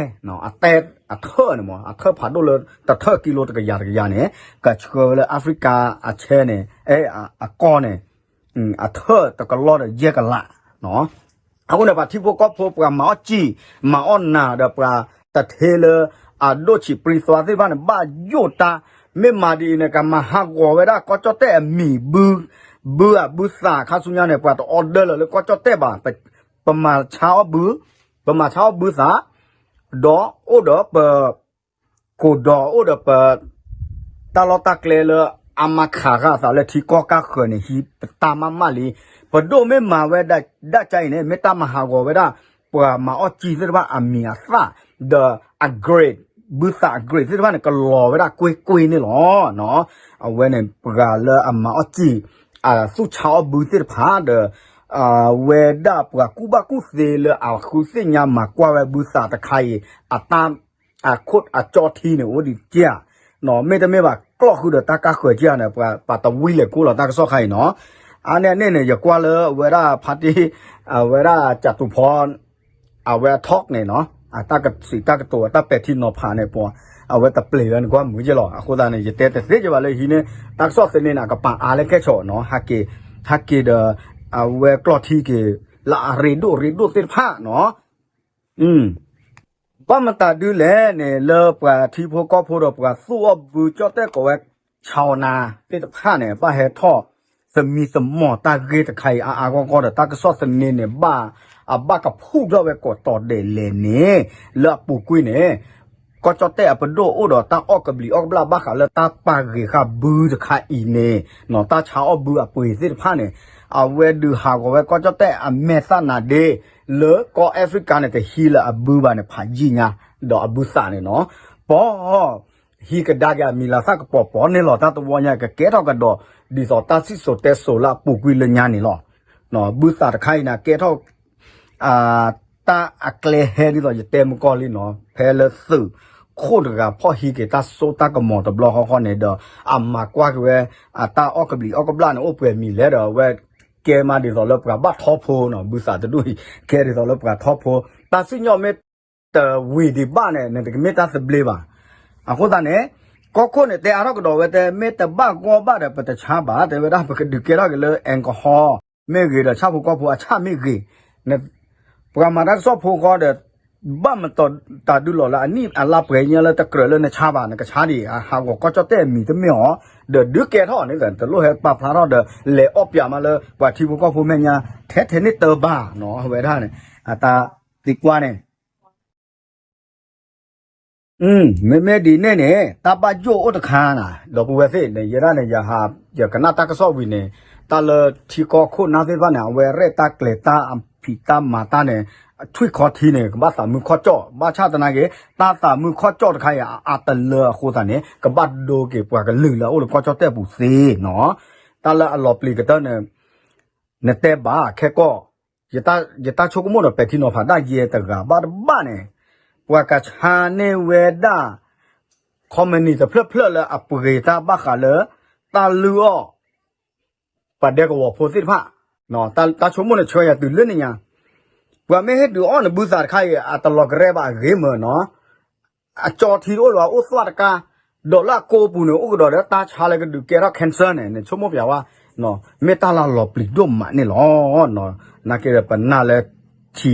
အတဲအထၢၣ်န့ၣ်မး အထၢၣ်ဖးဒိၣ်လၢ တထၢၣ်ကံလိတကယၤတကယၤန့ၣ် ကဆှၢဝဲလၢ Africa အဆဲန့ၣ် အကီၢ်န့ၣ် အထၢၣ်တကလီၢ်ဒီးယဲၢ်ကလး အဃိန့ၣ် ပှၤထံဖိကီၢ်ဖိ ပှၤမၤအီၣ်စံာ် မၤအီၣ်နၢ်ဒီးပှၤတထ့လၢ အဒိၣ်ဆံးပြံသွါသ့ၣ်တဖၣ်န့ၣ် ဘၣ်ယိၣ်တၢ်, မ့ၢ်မၤဒ်အံၤန့ၣ် ကမၤဟးဂီၤဝဲဒၣ်ကီၢ်ကၠီၣ်တဲၣ်အမံၤဘု, ဘုအဘုသးခါဆူညါန့ၣ် ပှၤတ order လၢၤလၢကီၢ်ကၠီၣ်တဲၣ်ဘၣ်, ပမၤဆါအီၣ်ဘု, ပမၤဆါအီၣ်ဘုသး, ဒီးအိၣ်ဒီးပ ကိၢ်ဒီးအိၣ်ဒီးပ တၢ်လီၢ်တၢ်ကျဲလၢ အမၤခးဃာ်အသးလၢထံကီၢ်ကၢ်ဃၢၤန့ၣ် ဟံးပတၢ်မးမးလံ. ပဒိၣ်မ့ၢ်မၤဝဲဒၣ်ကါအံၤန့ၣ် မ့ၢ်တၢ်မၤဟးဂီၤဝဲဒၣ် ပှၤမၤအီၣ်စံာ်သ့ၣ်တဖၣ်အမံၤအသၣ်, ဒီးအ grade ဘုသးအ grade သ့ၣ်တဖၣ်န့ၣ် ကလီၤဝဲဒၣ်ကွ့ၢ်ကွ့ၢ်န့ၣ်လီၤ. အဝဲန့ၣ် ပှၤလၢအမၤအီၣ်စံာ် အသူၣ်ဆါအီၣ်ဘုသ့ၣ်တဖၣ်ဒီး အဝဲဒၣ်ပှၤကူၣ်ဘၣ်ကူၣ်သ့လၢအဃုသ့ၣ်ညါမၤကွၢ်ဝဲဘုသးတခါအံၤ အတၢ် အခိၣ်အကၠီထံန့ၣ် အိၣ်ဒံးကဲဧါ, မ့တမ့ၢ်ဘၣ်ကျီၢ်ဃုာ်ဒီးတၢ်ကါဃၢၤကဲဧါန့ၣ် ပှၤတဝံလဲၤကိးလီၤတၢ်ကစီၣ်ခါအံၤနီၤ. အါန့ၢ်အန့ၣ်န့ၣ် ယကွၢ်လၢအဝဲဒၣ်ဖါတံၢ် အဝဲဒၣ်ကၠးတူၤဖီ အဝဲအ talk န့ၣ်နီၤ အတၢ်ကစံးတၢ်ကတိၤအတၢ်ပဲာ်ထံနီၤဖးန့ၣ် ပှၤ အဝဲတပျဲၤဝဲန့ၣ်ကွၢ်မုာ်ယဲၢ်လီၤ. အဃိသတးန့ၣ် ယတဲတသ့က့ၤဘၣ်လၢဟံးန့ၢ် တၢ်ကစီၣ်သန့န့ၣ် အကပာ်အါလၢခဲဆီၣ်နီၤ ဟးက့ၤ ဟးက့ၤဒီး အဝဲကျီၢ်ထံက့ၤ လၢအရ့ဒိၣ်ရ့ဒိၣ်သ့ၣ်တဖၣ်နီၤ. ဘၣ်မတၤဒုလဲၣ်န့ၣ် လၢပှၤထံဖိကီၢ်ဖိဒီးပှၤသူၣ်အီၣ်ဘု ကၠီၣ်တဲၣ်ကိးဝဲ ဆါအီၣ်နၤ သ့ၣ်တဖၣ်န့ၣ် ဘၣ်ဟဲထီၣ် သမံသမိးတၢ်ဂ့ၢ်တခါအံၤအါအါဂီၢ်ဂီၢ်ဒီး တၢ်ကစီၣ်သန့န့ၣ် ဘၣ် အဘၣ်ကဖုၣ်ထီၣ်ဝဲကိးတီၤဒဲးလဲၣ်န့ၣ် လၢအပူၤကွံာ်န့ၣ် ကီၢ်ကၠီၣ်တဲၣ်အပဒိၣ်အိၣ်ဒီးတၢ်အီၣ်ကဘျံးအီၣ်ကဘျၣ်ဘၣ်ဃးလၢတၢ်ပာ်ဂ့ၤဃာ်ဘုတခါအံၤန့ၣ် တၢ်ဆါအီၣ်ဘုအပှ့ၤသ့ၣ်တဖၣ်န့ၣ် အဝဲဒုးဟးဂီၤဝဲကီၢ်ကၠီၣ်တဲၣ်အမဲာ်သၣ်နၤဒ့ လၢကီၢ် Africa န့ၣ် တဟံးလၢအဘုဘၣ်န့ၣ် ဖးယံာ်ညါ ဒီးအဘုသးန့ၣ်နီၤ ပီၢ် ဟံးကဒါက့ၤအမံၤလၤသၣ်ကပီၤပီၤန့ၣ်လီၤ. တၢ်တဝီညါ ကကဲထီၣ်ကဒီး ဒ်သိးတၢ်စံၣ်စိၤတဲစိၤလၢအပူၤကွံာ်လၢညါန့ၣ်လီၤ. ဘုသးတခါအံၤန့ၣ် ကဲထီၣ် တၢ်အကျဲဟဲဒ်သိးယတဲမုၢ်ကီၢ်လံနီၤ ဖဲလၢသုးခိၣ်တဂၤဖီၣ်ဟံးက့ၤတၢ်စိတၢ်ကမီၤတဘျီဃီဃီန့ၣ်ဒီး အမၤကွၢ်က့ၤဝဲ အတၢ်အီၣ်ကဘျံးအီၣ်ကဘျၣ်န့ၣ် အိၣ်ပှဲၤမံၤလဲၣ်ဒီး အဝဲကဲမးဒ်သိးလၢပှၤဘၣ်ထီဖိနီၤ ဘုသးတဒူၣ်အံၤ ကဲဒ်သိးလၢပှၤထီဖိ တၢ်စံၣ်ညီၣ်မ့ၢ်တဝံၤဒံးဘၣ်န့ၣ် နတကမ့ၢ်တၢ်သဘျ့ဘၣ်. အဃိသတးန့ၣ် ကီၢ်ခိၣ်န့ၣ် တဲအါထီၣ်ကဒီးဝဲတဲ မ့ၢ်တဘၣ်ဂီၢ်ဘၣ်ဒီး ပတဆါဘၣ် တဲဝဲဒၣ် ပကဒုးကဲထီၣ်က့ၤလၢ alcohol မ့ၢ်ဂ့ၤဒီး ဆၣ်ဖိကီၢ်ဖိအဆၣ်မ့ၢ်ဂ့ၤ ပှၤမၤတၢ်ကစီၣ်ဖိဃီဒီး ဘၣ်မတီၤတၢ်ဒုးလီၢ်လၢအနံၣ်အလါပှဲၤညါလၢတကြၢးလၢနဆါဘၣ် နကဆါဒံး ဟးဂီၤကီၢ်ကၠီၣ်တဲၣ်အမံၤတမ့ၢ်အီၤ, ဒီးဒုးကဲထီၣ်န့ၣ် တလိၣ်ဟဲပာ်ဖျါထီၣ်ဒီး လဲၤအီၣ်ပၠးမးလၢပှၤထံဖိကီၢ်ဖိမဲာ်ညါ ထဲထဲန့ၣ်တၢ်ဘၣ်နီၤ အဝဲဒၣ်န့ၣ် အတၢ်သံကွၢ်န့ၣ် မ့မ့ၢ်ဒ်န့ၣ်န့ၣ် တၢ်ဘၣ်ယိၣ်အိၣ်တခါနၤ ဒီပုၢ်ဝဲၢ်သ့ၣ်န့ၣ် ယဲဒၣ်န့ၣ် ယဟး ယကနၣ်တၢ်ကစီၣ်ဝံၤန့ၣ် တၢ်လၢထံကီၢ်ခိၣ်နၢ်သ့ၣ်တဖၣ်န့ၣ် အဝဲရဲၣ်တၢ်ကျဲၤတၢ်အဖံးတၢ်မၤတၢ်န့ၣ် ထွံၣ်ခီထံန့ၣ် ကဘၣ်သးမုာ်ခီၣ်ကၠီၣ် ဘၣ်ဆၣ်သနာ်က့ တၢ်သးမုာ်ခီၣ်ကၠီၣ်တခါအံၤ အအါတလၢအဃိသတးန့ၣ် ကဘၣ်ဒိက့ၤပှၤကလုာ်လၢအအိၣ်လၢကီၢ်ကၠီၣ်တဲၣ်ပူၤသ့နီၤ တၢ်လၢအလီၤပျံၤကတၢၢ်န့ၣ် နတဲဘၣ်ခဲကီၢ် ယတၢ်ဆိကမိၣ်ဒီးပဲာ်ထံနီၤဖးဒၣ်ယဲတဂၤဘၣ်တဘၣ်န့ၣ် ပှၤကဆါန့ၢ်ဝဲဒၣ် ခီမနံၤ တဖျၢၣ်ဖျၢၣ်လၢအပှ့ၤတၢ်ဘၣ်ဃးလၢ တၢ်လုၢ်အီၣ် ပှၤဒဲကဝီၤဖိသ့ၣ်တဖၣ် တၢ်ဆိကမိၣ်န့ၣ်ဆှၢယၤတုၤလၢန့ၣ်ညါ ပှၤမ့ၢ်ဟ့ၣ်ဒုးအီၣ်န့ၣ်ဘုသးတခါအံၤ အတလီၤကရဲဘၣ်အဂ့ၤမၢ်နီၤ အကၠီထံတအိၣ်လၢၤဘၣ်အိၣ်သွၣ်တကါ ဒီးလၢအကိာ်ပူၤန့ၣ် အိၣ်ကဒီးဒီးတၢ်ဆါလၢကဒုးကဲထီၣ် cancer န့ၣ် နဆိကမိၣ်ပျးဝဲ မ့ၢ်တၢ်လၢအလီၤပျံၤဒိၣ်မးန့ၣ်လီၤ. နာ်က့ဒီးပနာ်လၢ ထံ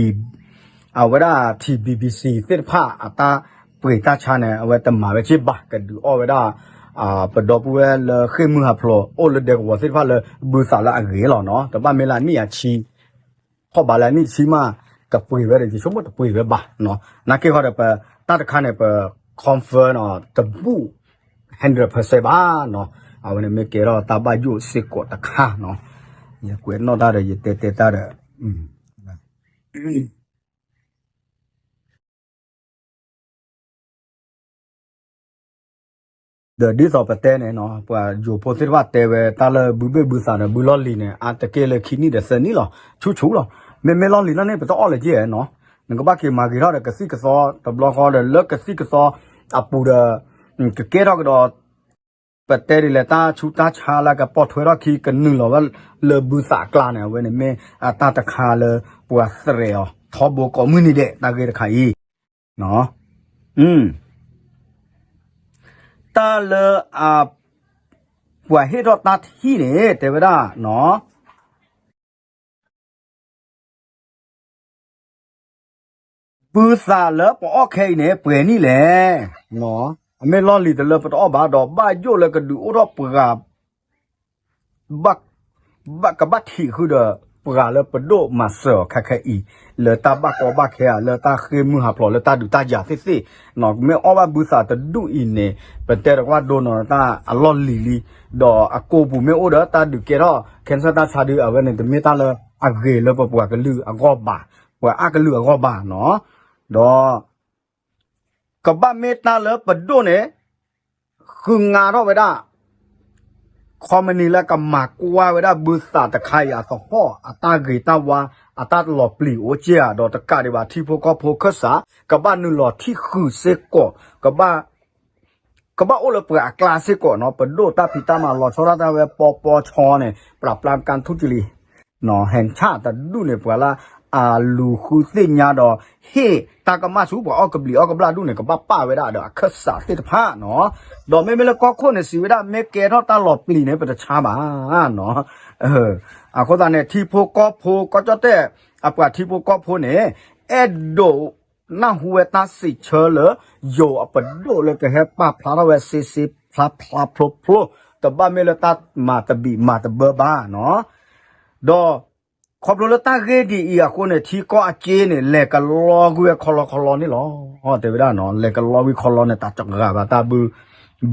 အဝဲဒၣ် ထံ BBC သ့ၣ်တဖၣ်အတၢ်ပှ့ၤတၢ်ဆါန့ၣ် အဝဲတမၤဝဲက့ဘၣ် ကဒုးအီၣ်ဝဲဒၣ် ပဒီပုၢ်ဝဲၢ်လၢဃ့ၢ်မုၢ်ဟးဖျိး အိၣ်လၢဒဲကဝီၤသ့ၣ်တဖၣ်လၢ ဘုသးလၢအဂ့ၤလီၤနီၤ တဘၣ်မ့ၢ်လၢအနံၣ်အဆံ ထီၣ်ဘးလၢအနံၣ်တဆံမး တပှ့ၤဝဲဒီး ယဆိကမိၣ်တပှ့ၤဝဲဘၣ်နီၤ နာ်က့ဃီဒီးပ တၢ်တခါန့ၣ် ပ confirm နီၤ တဘူၣ် hundred percent ဘၣ်နီၤ အဝဲန့ၣ်မ့ၢ်ကဲထီၣ်တၢ်ဘၣ်ယိၣ်စ့ၢ်ကီးတခါနီၤ ယကွဲးနီၣ်တၢ်ဒီး ယတဲတဲတၢ်ဒီး ဒီးဒ်သိးပတဲန့ၣ်နီၤ ပှၤယိၤဖိသ့ၣ်တဖၣ်တဲဝဲ တၢ်လၢဘုဘ့ၣ်ဘုသးဒီးဘုလီၢ်လံၤန့ၣ် အါတက့ၢ်လၢခံနံၣ်ဒီးသၢနံၣ်လီၤ ဆူၣ်ဆူၣ်လီၤ မ့မ့ၢ်လီၢ်လံၤလီၤန့ၣ် ပတအီၣ်လၢၤက့နီၤ နကဘၣ်က့ၤမၤဂ့ၤထီၣ်ဒီးကသံၣ်ကသီ တဘျီဃီဒီးလၢကသံၣ်ကသီအပူၤဒီး ကကဲထီၣ်ကဒီး ပတဲဒ်လဲၣ် တၢ်ဆူးတၢ်ဆါလၢကပိာ်ထွဲထီၣ်ခံ ကနုာ်လီၤဝဲလၢဘုသးအကျါန့ၣ် အဝဲန့ၣ်မ့ၢ်အတၢ်တခါလၢ ပှၤသရဲးအီၤ ထီဘိကိးမုၢ်နံၤဒဲး တၢ်ဂ့ၢ်တခါအံၤ တၢ်လၢအ ပှၤဟ့ၣ်ထီၣ်တၢ်ထံၣ်န့ၣ် တဲဝဲဒၣ်နီၤ ဘုသးလၢပအီၣ်ခဲအံၤန့ၣ် ပှဲၤနံၣ်လဲၣ်. အမ့ၢ်လီၢ်လံၤတလၢပတအီၣ်ဘၣ်ဒီး ဘၣ်ယိၣ်လၢကဒုးအိၣ်ထီၣ်ပှၤ ကဘၣ်ထံးဃုာ်ဒီး ပှၤလၢပဒိၣ်မၤစၢၤအီၤခဲခဲအံၤ လၢတၢ်ဘၣ်ကီဘၣ်ခဲဧါ လၢတၢ်ဃ့ၢ်မုၢ်ဟးဖျိး လၢတၢ်ဒုးတၢ်ယၤသ့ၣ်သ့ၣ်, မ့ၢ်အီၣ်ဘၣ်ဘုသးတဒူၣ်အံၤန့ၣ် ပတဲတကွၢ်ဒိနီၤ တၢ်အလီၢ်လံၤလံ, ဒီးအကိာ်ပူၤမ့ၢ်အိၣ်ဒီးတၢ်ဒုးကဲထီၣ် cancer တၢ်ဆါဒုး အဝဲန့ၣ် တမ့ၢ်တၢ်လၢအဂ့ၤလၢပပှၤကလုာ်အဂီၢ်ဘၣ်, ပှၤအါကလုာ်အဂီၢ်ဘၣ်နီၤ, ဒီး ကဘၣ်မ့ၢ်တၢ်လၢပဒိၣ်န့ၣ် ဃုငါထီၣ်ဝဲဒၣ် ခီမနံၤလၢကမၤကွၢ်ဝဲဒၣ် ဘုသးတခါအံၤအသဟီၣ် အတၢ်ဂ့ၤတၢ်ဝါ အတၢ်လီၤပျံၤအိၣ်က့ဧါ, ဒီးတကးဒံးဘၣ် ထံဖိကီၢ်ဖိခၢၣ်စး ကဘၣ်နုာ်လီၤထံၣ်ဃုာ်စ့ၢ်ကီး, ကဘၣ် ကဘၣ်အိၣ်လၢပှၤအကျါစ့ၢ်ကီးနီၤ, ပဒိၣ်တၢ်ဖံးတၢ်မၤလီၤဆီဒၣ်တၢ်ဝဲ ပီပီဆီန့ၣ် ပြးပြးကၣ်ထူၣ်ကလံၤ ဟဲဆၣ်တဒူၣ်န့ၣ် ပှၤလၢအလူၤဃုသ့ၣ်ညါဒီး ဟ့ၣ်တၢ်ကမၣ်ဆူပှၤအီၣ်ကဘျံးအီၣ်ကဘျၣ်ဒူၣ်န့ၣ် ကဘၣ်ပာ်ဝဲဒၣ်ဒီးအခၢၣ်စးသ့ၣ်တဖၣ်နီၤ, ဒီးမ့မ့ၢ်လၢကီၢ်ခိၣ်န့ၣ် စံးဝဲဒၣ် မ့ၢ်ကဲထီၣ်တၢ်လီၤပျံၤန့ၣ် ပတဆါဘၣ်နီၤ, အဃိသတးန့ၣ် ထံဖိကီၢ်ဖိ ကီၢ်ကၠီၣ်တဲၣ် အပှၤထံဖိကီၢ်ဖိန့ၣ် အဲၣ်ဒိး နၢ်ဟူဝဲတၢ်စံးဆၢလၢ ယိၤအပဒိၣ်လၢကဟဲပာ်ဖျါထီၣ်ဝဲ စ့စ့ဖျါဖျါဖျိဖျိ, တဘၣ်မ့ၢ်လၢတၢ်မၤတဘံးမၤတဘၢဘၣ်နီၤ, ဒီး ခီဖျိလၢတၢ်ဂ့ၢ်ဒ်အံၤအဃိန့ၣ် ထံကီၢ်အစ့န့ၣ် လဲၤကလီကွံာ်ဝဲခီလီခီလီန့ၣ်လီၤ, တဲဝဲဒၣ်နီၤ, လဲၤကလီကွံာ်ခီလီန့ၣ် တၢ်စှၤဘၣ်တၢ်ဘု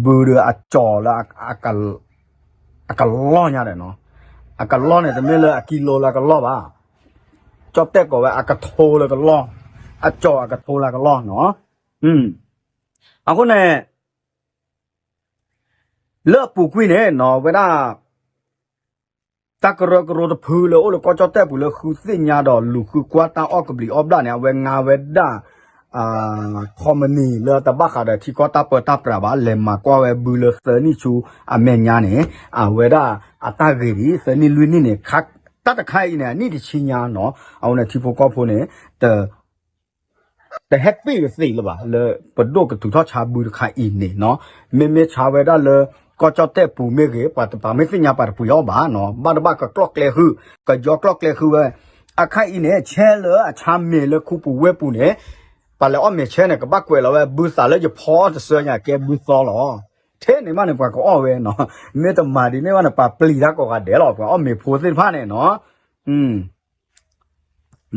ဘုဒီးအကၠီၤလၢ အကလီၢ်ညါဒီးနီၤ, အကလီၢ်န့ၣ် တမ့ၢ်လၢအကံလိလၢအကလီၢ်ဘၣ်, ကၠီၣ်တဲၣ်ကိးဝဲအကထိလၢကလီၢ်, အကၠီၤအကထိလၢကလီၢ်နီၤ, အဃိန့ၣ် လၢအပူၤကွံာ်န့ၣ်နီၤ ဝဲဒၣ် တၢ်ကရၢကရိတဖုလၢအိၣ်လၢကီၢ်ကၠီၣ်တဲၣ်ပူၤလၢဃုသ့ၣ်ညါဒီးလူၤဃုကွၢ်တၢ်အီၣ်ကဘျံးအီၣ်ဘျၣ်န့ၣ် အဝဲငါဝဲဒၣ် ခီမနံၤလၢတဘၣ်ဃးဒီးထံကီၢ်တၢ်ပၢတၢ်ပြးဘၣ် လဲၤမၤကွၢ်ဝဲဘုလၢသၢနံၣ်ဆူအမဲာ်ညါန့ၣ် အဝဲဒၣ်အတၢ်ဂ့ၤဒ် သၢနံၣ်လွံၢ်နံၣ်န့ၣ် တၢ်တခါအံၤန့ၣ် အနံၣ်တဆံညါနီၤ အဝဲန့ၣ်ထံဖိကီၢ်ဖိန့ၣ် တ တဟဲပ့ၢ်ကသ့လၢၤဘၣ် လၢပဒိၣ်ကထုးထီၣ်ဆါဘုတခါအံၤန့ၣ်နီၤ, မ့မ့ၢ်ဆါဝဲဒၣ်လၢ ကီၢ်ကၠီၣ်တဲၣ်ပူၤမ့ၢ်ဂ့ၤ ပှၤတပၤမ့ၢ်သ့ၣ်ညါပှၤတပှ့ၤအီၤဘၣ်နီၤ, ဘၣ်တဘၣ်ကကျီၣ်ကျဲဃု, ကယီကျီၣ်ကျဲဃုဝဲ, အခါအံၤန့ၣ် ဆဲလၢအဆါမ့ၤလၢခူပူၤဝ့ၢ်ပူၤန့ၣ် ပှၤလဲၤအီၣ်မ့ၤဆဲန့ၣ် ကဘၣ်ကွဲးလီၤဝဲ ဘုသးလၢယဖီအီၣ်တစၢညါကဲဘုသီလီၤ. ထဲန့ၣ်မးန့ၣ် ပှၤကအီၣ်ဝဲနီၤ, မ့ၢ်တမၤဒ်န့ၣ်ဘၣ်န့ၣ် ပှၤပျံၤတၢ်ကိးဂၤဒဲးလီၤ ပှၤအီၣ်မ့ၤဖိသ့ၣ်တဖၣ်န့ၣ်နီၤ.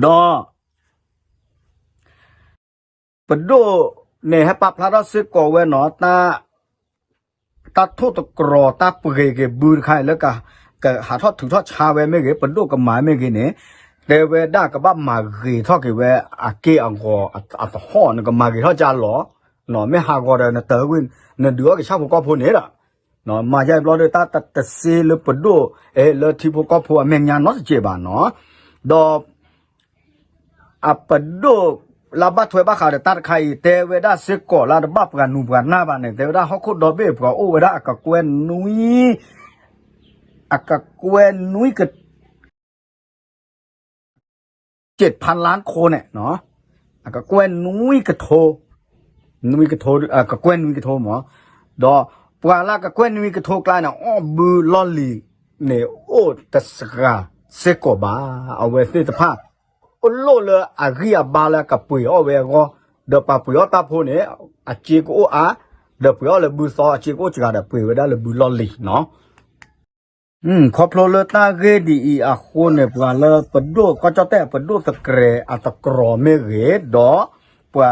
ဒီး ပဒိၣ်န့ၣ် ဟဲပာ်ဖျါထီၣ်စ့ၢ်ကီးဝဲနီၤ, တၢ်ထိၣ်သတြီၤတၢ်ပှ့ၤက့ၤဘုတခါအံၤလၢ ကဟးထီၣ်ထုးထီၣ်ဆါဝဲမ့ၢ်ဂ့ၤ, ပဒိၣ်ကမၤမ့ၢ်ဂ့ၤန့ၣ်, တဲဝဲဒၣ်ကဘၣ်မၤဂ့ၤထီၣ်က့ၤဝဲ အက့ၢ်အဂီၤအသဟီၣ် နကမၤဂ့ၤထီၣ်ကၢလီၤ, မ့ၢ်ဟးဂီၤဒီးနတၢ်ဝံၤ နဒုးအီၣ်က့ၤဆၣ်ဖိကီၢ်ဖိန့ၣ်ဒီး မၤယါဘျီဒီး တၢ်တစ့လၢပဒိၣ် လၢထံဖိကီၢ်ဖိအမဲာ်ညါနီတစဲးဘၣ်နီၤ. ဒီး အပဒိၣ်လၢဘၣ်ထွဲဘၣ်ဃးဒီးတၢ်တခါအံၤ တဲဝဲဒၣ်စ့ၢ်ကီးလၢတဘၣ်ပှၤနူၤပှၤနၢ်ဘၣ်န့ၣ် တဲဝဲဒၣ်ဟီၣ်ခိၣ်ဒီဘ့ၣ်ပှၤအိၣ်ဝဲဒၣ်အကကွဲၢ်နွံ အကကွဲၢ်နွံက ကၠ့ၣ်ဖးလါခိန့ၣ်, အကကွဲၢ်နွံကထိ, နွံကထိ, ကကွဲၢ်နွံကထိမး, ဒီးပှၤလၢအကကွဲၢ်နွံကထိကျါန့ၣ် အီၣ်ဘုလီၢ်လံၤန့ၣ် အိၣ်တစှၤစ့ၢ်ကီးဘၣ်. အဝဲသ့ၣ်တဖၣ် အိၣ်လိၣ်လၢအဂံၢ်အဘါလၢအကပှ့ၤအီၣ်ဝဲအဂီၢ်, ဒီးပှၤပှ့ၤအီၣ်တၢ်ဖိန့ၣ် အစ့ကအိၣ်အါ, ဒီးပှ့ၤအီၣ်လၢဘုသီအစ့ကအိၣ်စှၤဒီးပှ့ၤဝဲဒၣ်လၢဘုလီၢ်လံၤနီၤ. ခီဖျိလၢတၢ်ဂ့ၢ်ဒ်အံၤအဃိန့ၣ် ပှၤလၢပဒိၣ်ကီၢ်ကၠီၣ်တဲၣ်အပဒိၣ်သကြဲးအသတြီၤမ့ၢ်ဂ့ၤ, ဒီးပှၤ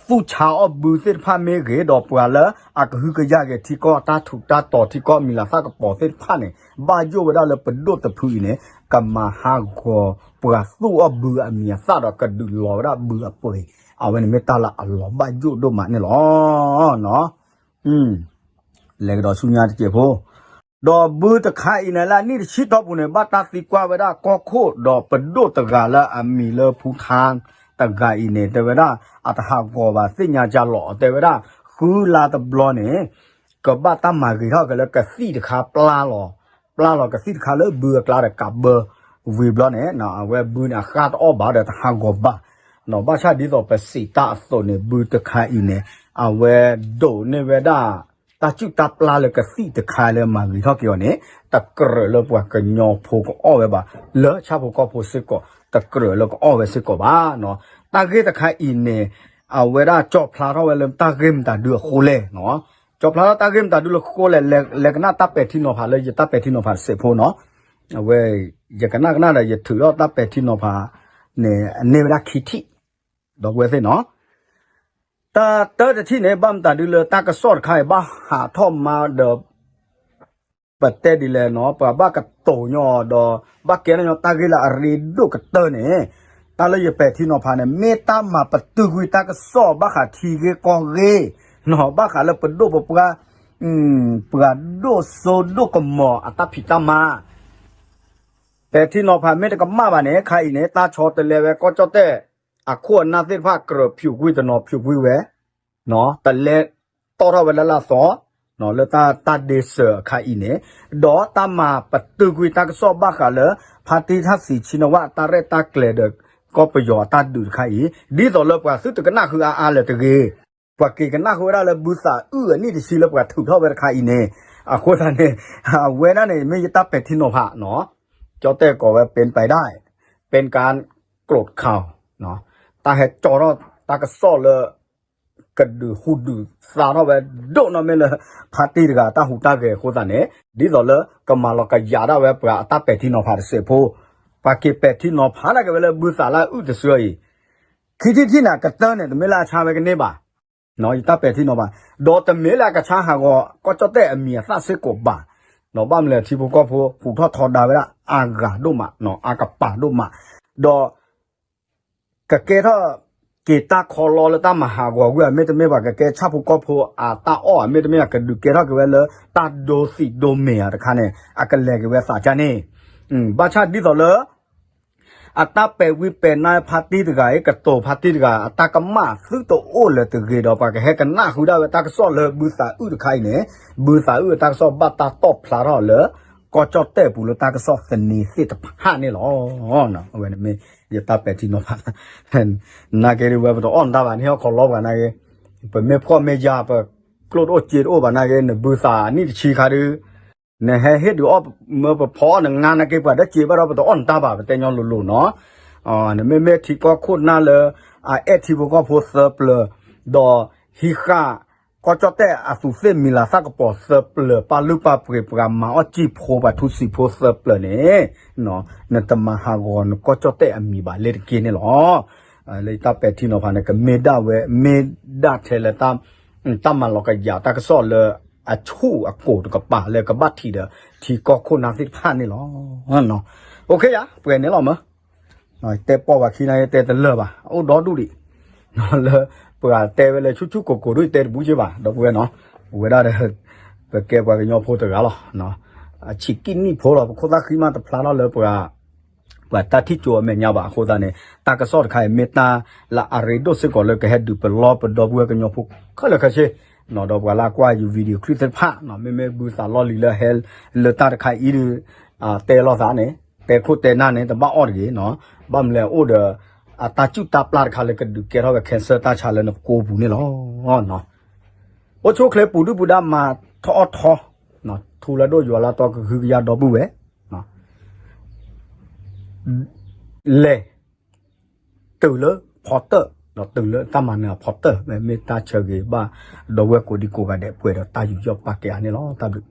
သူၣ်ဆါအီၣ်ဘုသ့ၣ်တဖၣ်မ့ၢ်ဂ့ၤ, ဒီးပှၤလၢအကဟုကယာ်က့ၤထံကီၢ်အတၢ်ထူးတၢ်တီၤထံကီၢ်အမံၤလၤသၣ်ကပီၤသ့ၣ်တဖၣ်န့ၣ် ဘၣ်ယိၣ်ဝဲဒၣ်လၢပဒိၣ်တဖုအံၤန့ၣ် ကမၤဟးဂီၤပှၤသူၣ်အီၣ်ဘုအမံၤအသၣ်ဒီးကဒုးလီၤဝဲဒၣ်ဘုအပှ့ၤ, အဝဲန့ၣ်မ့ၢ်တၢ်လၢအလီၤဘၣ်ယိၣ်ဒိၣ်မးန့ၣ်လီၤ. လဲၤကဒီးဆူညါတစဲးဖိ, ဒီးဘုတခါအံၤန့ၣ်လၢအနံၣ်တဆံတီၢ်ပူၤန့ၣ် ဘၣ်တၢ်သံကွၢ်ဝဲဒၣ်ကီၢ်ခိၣ် ဒီးပဒိၣ်တဂၤလၢအမံၤလၢဖူထါတဂၤအံၤန့ၣ် တဲဝဲဒၣ် အတဟးဂီၤဘၣ်သ့ၣ်ညါကၢလီၤ တဲဝဲဒၣ် ဃုလါတဘျီန့ၣ် ကဘၣ်တၢ်မၤဂ့ၤထီၣ်က့ၤလၢကသံၣ်တခါပျၢ်လီၤ, ပျၢ်လီၤကသံၣ်တခါလၢဘုအကျါဒီးကးဘၢ ဝံၤဘျီန့ၣ် အဝဲဘုန့ၣ်အဃၢ်တအီၣ်ဘၣ်ဒီးတဟးဂီၤဘၣ်, ဘၣ်ဆၣ်ဒ်သိးပစံးတၢ်အသိးန့ၣ် ဘုတခါအံၤန့ၣ် အဝဲဒိးန့ၢ်ဝဲဒၣ် တၢ်စုၣ်တၢ်ပျၢ်လၢကသံၣ်တခါလၢမၤဂ့ၤထီၣ်က့ၤအီၤန့ၣ် တကြၢးလၢပှၤကညီဖိကအီၣ်ဝဲဘၣ်, လၢဆၣ်ဖိကီၢ်ဖိစ့ၢ်ကီး တကြၢးလၢကအီၣ်ဝဲစ့ၢ်ကီးဘၣ်. တၢ်ဂ့ၢ်တခါအံၤန့ၣ် အဝဲဒၣ်ကၠီၣ်ဖျါထီၣ်ဝဲလၢတၢ်ဂ့ၢ်မတၤဒုအဃိလဲၣ်, ကၠီၣ်ဖျါထီၣ်တၢ်ဂ့ၢ်မတၤဒုလၢဃိလဲၣ်, လဲၤကနၣ်တၢ်ပဲာ်ထံနီၤဖးလၢယတၢ်ပဲာ်ထံနီၤဖးတစဲးဖိနီၤ, အဝဲ ယကနၣ်ကနၣ်ဒီးယထုးထီၣ်တၢ်ပဲာ်ထံနီၤဖးန့ၣ် အန့ၢ်ဝဲဒၣ်ခံထံၣ်, ဒီပုၢ်ဝဲၢ်သ့ၣ်နီၤ တၢ်တၢတထံၣ်န့ၣ် ဘၣ်မတၤဒုလၢတၢ်ကစီၣ်တခါအံၤ ဘၣ်ဟးထီၣ်မါဒီး ပတဲဒ်လဲၣ်နီၤ ပှၤဘၣ်ကတိၤညီဒီး ဘၣ်ကဲထီၣ်ညီတၢ်ဂ့ၢ်လၢအရ့ဒိၣ်ကတၢၢ်န့ၣ်, တၢ်လၢယပဲာ်ထံနီၤဖးန့ၣ် မ့ၢ်တၢ်မၤပတုာ်ကွံာ်တၢ်ကစီၣ်ဘၣ်ဃးထံဂ့ၢ်ကီၢ်ဂ့ၢ်, ဘၣ်ဃးလၢပဒိၣ်ပပှၢ် ပှၤဒိၣ်စိဒိၣ်ကမီၤအတၢ်ဖံးတၢ်မၤ ပဲာ်ထံနီၤဖးမ့ၢ်တကမၣ်ဘၣ်န့ၣ် ခါအံၤန့ၣ် တၢ်ဆီတလဲဝဲကီၢ်ကၠီၣ်တဲၣ် အခိၣ်အနၢ်သ့ၣ်တဖၣ်ကြၢးဖၠူးကွံာ်တနီၤဖၠူးကွံာ်ဝဲ, တလဲတီၣ်ထီၣ်ဝဲလၢလာ်သီ လၢတၢ်ဒ့စၢၤအခါအံၤန့ၣ်, ဒီးတၢ်မၤပတုာ်ကွံာ်တၢ်ကစီၣ်ဘၣ်ဃးလၢ ဖါတံၢ်ထၣ်သံးဆံနဝၣ်အတၢ်ရဲၣ်တၢ်ကျဲၤဒီး ကီၢ်ပယီၤအတၢ်ဒုးတခါအံၤ, ဒ်သိးလၢပှၤသုတကနၣ်ဃုအါအါလၢၤတဂ့ၤ ပှၤက့ၤကနၣ်ဃုာ်ဝဲဒၣ်လၢဘုသးအုၣ်အနံၣ်တဆံလၢပှၤထုးထီၣ်ဝဲတခါအံၤန့ၣ်, အဃိသတးန့ၣ် အဝဲဒၣ်န့ၣ် မ့ၢ်ယတၢ်ပဲာ်ထံနီၤဖးနီၤ, ကၠီၣ်တဲၣ်ကိးဝဲ ပၢၢ်ပၢၢ်ဒၣ် ပၢၢ်ကၢၣ်ကျိးခီ, တၢ်ဟဲကၠီထီၣ်တၢ်ကစီၣ်လၢ ကဒုးဟူးဒုးသါထီၣ်ဝဲဒိၣ်နီၢ်မ့ၢ်လၢ ဖါတံၢ်တဂၤတၢ်ဟူးတၢ်ဂဲၤအဃိသတးန့ၣ် ဒ်သိးလၢကမၤလီၤကယာ်ဒၣ်ဝဲပှၤအတၢ်ပဲာ်ထံနီၤဖးတစဲးဖိ, ပှၤက့ၤပဲာ်ထံနီၤဖးဒၣ်က့ၤဝဲလၢဘုသးလၢအုၣ်တဆၢအံၤ ခံထံၣ်ထံၣ်န့ၣ် အကတၢၢ်န့ၣ် တမ့ၢ်လၢအဆါဝဲကန့ၢ်ဘၣ်, ယတၢ်ပဲာ်ထံနီၤဖး, ဒီးတမ့ၢ်လၢအကဆါဟးဂီၤ ကီၢ်ကၠီၣ်တဲၣ်အမံၤအသၣ်စ့ၢ်ကီးဘၣ်, ဘၣ်မနုၤလဲၣ်ထံဖိကီၢ်ဖိဟူးထီၣ်ထီဒါဝဲဒၣ်အါဂၤဒိၣ်မး, အါကပၤဒိၣ်မး, ဒီး ကကဲထီၣ်က့ၤတၢ်ခီလီလၢတၢ်မၤဟးဂီၤဝံၤ မ့တမ့ၢ်ဘၣ် ကကဲဆၣ်ဖိကီၢ်ဖိအတၢ်အီၣ် မ့တမ့ၢ် ကဒုးကဲထီၣ်က့ၤဝဲလၢတၢ်ဒိသံးဒိမဲာ်ဧါတခါန့ၣ် အကလဲၤက့ၤဝဲသးကါန့ၣ်, ဘၣ်ဆၣ်ဒ်သိးလၢ အတၢ်ပဲာ်ဝံပဲာ်နါဖါတံၢ်တဂၤအံၤ ကတိၤဖါတံၢ်တဂၤ အတၢ်ကမၣ်သုတအိၣ်လၢၤတဂ့ၤဒီး ပှၤကဟဲကနၣ်ဃုာ်ဒၣ်ဝဲတၢ်ကစီၣ်လၢဘုသးအုၣ်တခါအံၤန့ၣ်, ဘုသးအုၣ်အတၢ်ကစီၣ်ဘၣ်တၢ်တီၣ်ဖျါထီၣ်လၢ ကီၢ်ကၠီၣ်တဲၣ်ပူၤလၢတၢ်ကစီၣ်သန့ၤသ့ၣ်တဖၣ်န့ၣ်လီၤ. အဝဲန့ၣ်မ့ၢ်ယတၢ်ပဲာ်ထံနီၤဖး နာ်က့ဒ်ဝဲပတအီၣ်နတၢ်ဘၣ် နဟဲအီၣ်ခီလီပှၤနာ်က့, ပမ့ၢ်ဖှီၣ်မ့ၢ်ယာ် ပကျိၣ်တအိၣ်စ့တအိၣ်ဘၣ်နာ်က့ နဘုသးနံၣ်တဆံခါဒုး, နဟဲဟ့ၣ်ဒုးအီၣ်မၢပဖီအီၣ်နငါနာ်က့ ပှၤဒၢစ့ဘၣ်ဒီး ပတအီၣ်နတၢ်ဘၣ် ပတဲညီလိၤလိၤနီၤ. နမ့မ့ၢ်ထံကီၢ်ခိၣ်နၢ်လၢ အအဲၣ်ထံဖိကီၢ်ဖိသၢပျၢၤ, ဒီးဟံးဃာ် ကီၢ်ကၠီၣ်တဲၣ်အသူးသ့ၣ်မံၤလၤသၣ်ကပီၤသၢပျၢၤ ပှၤလုၢ်ပှၤပှ့ၤပှၤမၤအီၣ်စံာ်ဖိ ပှၤထူစံာ်ဖိသၢပျၢၤန့ၣ်, နတမၤဟးဂီၤနကီၢ်ကၠီၣ်တဲၣ်အမံၤဘၣ်လၢတက့ၢ်န့ၣ်လီၤ. လၢတၢ်ပဲာ်ထံနီၤဖးန့ၣ် ကမ့ၢ်ဒၣ်ဝဲ မ့ၢ်ဒၣ်ထဲလၢ တၢ်မၤလီၤကယၤတၢ်ကစီၣ်လၢအဆူၣ်အကိၤတကပၤလၢကဘၣ်ထံးဒီးထံကီၢ်ခိၣ်နၢ်သ့ၣ်တဖၣ်န့ၣ်လီၤ. အိၣ်ခ့ယါ ပှဲၤန့ၣ်လီၤမၢ်, တဲပီၢ်ဘၣ်ခံနၤ တဲတလၢာ်ဘၣ် အိၣ်ဒီဒူၣ်ဒံး, လၢပှၤတဲဝဲလၢဆူၣ်ဆူၣ်ကိၤကိၤဒ်တဲတဘူးက့ဘၣ် ဒီပုၢ်ဝဲၢ်နီၤ, ပဝဲဒၣ်ဒီး ပကဲပှၤကညီဖိတဂၤလီၤ. အဆံးကံၣ်နံၣ်ဖိလီၤ ပခိၣ်သၣ်ဃံမးတဖျါထီၣ်လၢပှၤ ပှၤတၢ်ထံၣ်ကၠိအမဲာ်ညါဘၣ်အဃိသတးန့ၣ် တၢ်ကစီၣ်တခါအံၤမ့ၢ်တၢ်လၢအရ့ဒိၣ်စ့ၢ်ကီးလၢကဟဲဒုးပလီၢ် ပဒီပုၢ်ဝဲၢ်ကညီဖိခဲလၢာ်ခဲဆ့, ဒီးပှၤလၢအကွၢ်ယ video clip သ့ၣ်တဖၣ် မ့မ့ၢ်ဘုသးလီၢ်လံၤလၢဟဲလၢတၢ်တခါအံၤဒီး တဲလိာ်သးန့ၣ် တဲခိၣ်တဲနၢ်န့ၣ် တဘၣ်အီၣ်တဂ့ၤ, ဘၣ်မနုၤလဲၣ်အိၣ်ဒီး အတၢ်စုၣ်တၢ်ပျၢ်တခါလၢကဒုးကဲထီၣ်ဝဲ cancer တၢ်ဆါလၢနကိပူၤန့ၣ်လီၤ. အိၣ်ဆူၣ်အိၣ်ချ့ပူၤဒုၣ်ပူၤဒါမၤထီၣ်အီၣ်ထီ, ထူလၢဒိၣ်ယွၤလၢတီကဟုကယာ်ဒီပုၢ်ဝဲၢ်, လဲၤ တုၤလၢဖီတၢၣ် ဒီးတုၤလၢတၢ်မၤနၢၤအဖီတၢၣ် မ့ၢ်တၢ်ဆၢဂ့ၤဘၣ် ဒီပုၢ်ဝဲၢ်ကိးဒံကိးဂၤဒဲး ပှဲၤဒီးတၢ်ယူးယီၣ်ပာ်ကဲအါန့ၣ်လီၤ. တၢ်ဘျုး